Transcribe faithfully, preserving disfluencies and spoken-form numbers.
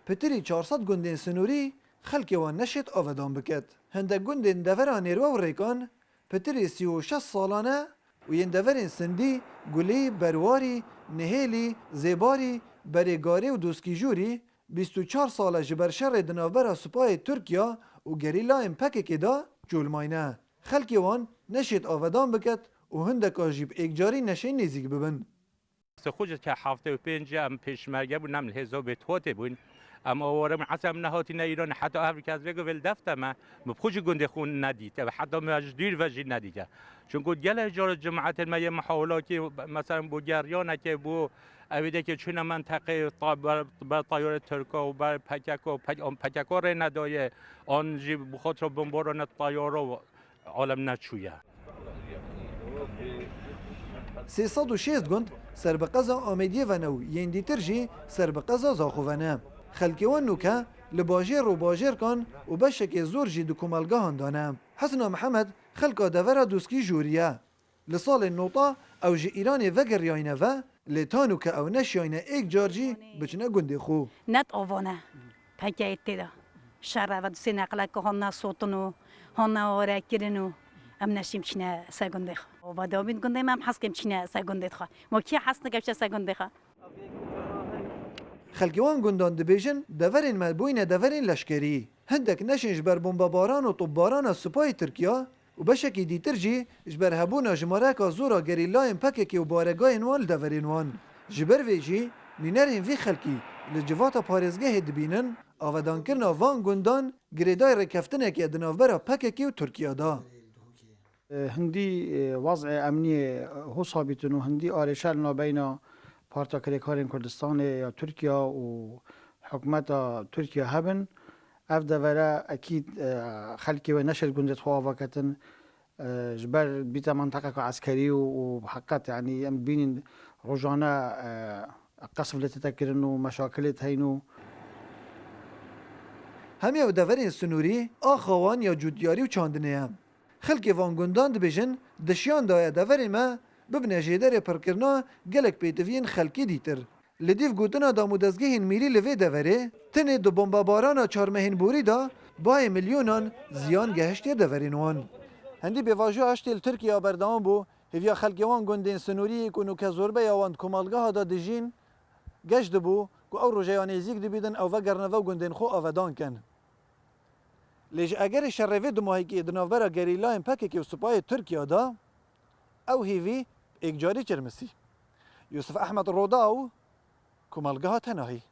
Pitirî çar sed gundên sinûrî xelkê wan neşêt avedan biket. Hindek gundên devera Nêrwe û Rêkan pitirî sî û şeş salan e û yên deverên Sindî, Gulî, Berwarî, Nihêlî, Zêbarî, Berê Garê û Doskîjûrî bîst û çar sal e ji ber şerê di navbera supayê Tirkiya û gerîlayên P K K de col mayne. Xelkê wan neşêt avedan biket û hindeka jî bi êkcarî neşên nêzîk bibin. Xwe ji ke heftê û pênc em pêşmerge bûn, em li hêza bêtwatê bûn. Em aware bûn, heta em nehatîne Îranê, heta ev kes vê ku vê li def de me, min bi xwe ji gundê xwe nedît, ev heta me ji dûr ve jî nedîte. Çunku gelek cara cemaetên me yê mihawilakî, meselen bo geriyanekê, bo evê de ke çûne menteqê ta-, ber, ber tayarê Tirka û ber P K K, P K K rê nedaye, an jî bi xatir bombarana tayara alem neçûye. Sê sed û şêst gund ser bi qeza Amêdiyê ve ne û yên dîtir jî ser bi qeza Zaxo ve ne. Xelkê wan nûke li bajêr û bajêrkan û beşekê zor jî di komelgehan de ne. Hesna Mihemed xelka devera Doskî Jûrî ye. Li salên nota ew ji Îranê vegeriyayne ve, lê ta nûke ew neşiyayne êk car jî biçine gundê xwe. Net ava ne. P K K'ê tê de. Şer e, ve du sê neqilek hon ne sotin û hon ne ware kirin û em neşîm çîne ser gundê xwe. Û ve dawîn gundê me em hez kim çîne ser gundê xwe. Ma kî hez nike biçe ser gundê xwe? Xelkê wan gundan dibêjin, deverên me bûyne deverên leşkerî. Hindek neşên ji ber bombebaran û topbarana supayê Tirkiya û beşekî dîtir jî ji ber hebûna jimareka zor a gerîlayên P K K û baregayên wan li deverên wan. Ji ber vê jî nûnerên vî xelkî li civata parêzgehê dibînin, avedankirina van gundan girêdayî rêkeftineke di navbera P K K û Tirkiya de. Hindî, e, wez'ê emniyê, e, ho sabîtin û hindî arêşe li navbeyna Partiya Kirêkarên Kurdistanê ya Tirkiya û hikûmeta Tirkiya hebin. Ev devere ekîd, e, xelkê wê neşêt gundê xwe ava ketin, e, ji ber bîte menteqeka eskerî û, û heqet, yanî em dibînin rojane, e, qesf lê tête kirin û meşakilê tê heyn û. Hemî ew deverên sinûrî axa wan ya cûdiyarî û çandinê ye. Xelkê van gundan dibêjin, di şiyan de ye deverê me bibine jêderê pirkirina gelek pêtiviyên xelkî dîtir. Li dîv gotina damûdezgehên mîrî li vê deverê, tenê di bombebarana çarmehên borî de bayê milyonan ziyan gehiştiye deverên wan. Hindî pêvajoya hiştê li Tirkiye berdewam bû, hêviya xelkê wan gundên sinûrî ku nûke zorbeya wan di komelgeha de dijîn, geş dibû ku ew rojeya nêzîk dibînin ew vegerine ve gundên xwe avedan kin. Lê ji egerê şerê vê dumahîkê di navbera gerîlayên P K K û supayê Tirkiya de, ew hêvî êkcarî çirmisî. Yusuf Ehmed Rodaw, Komelgeha Tenahî.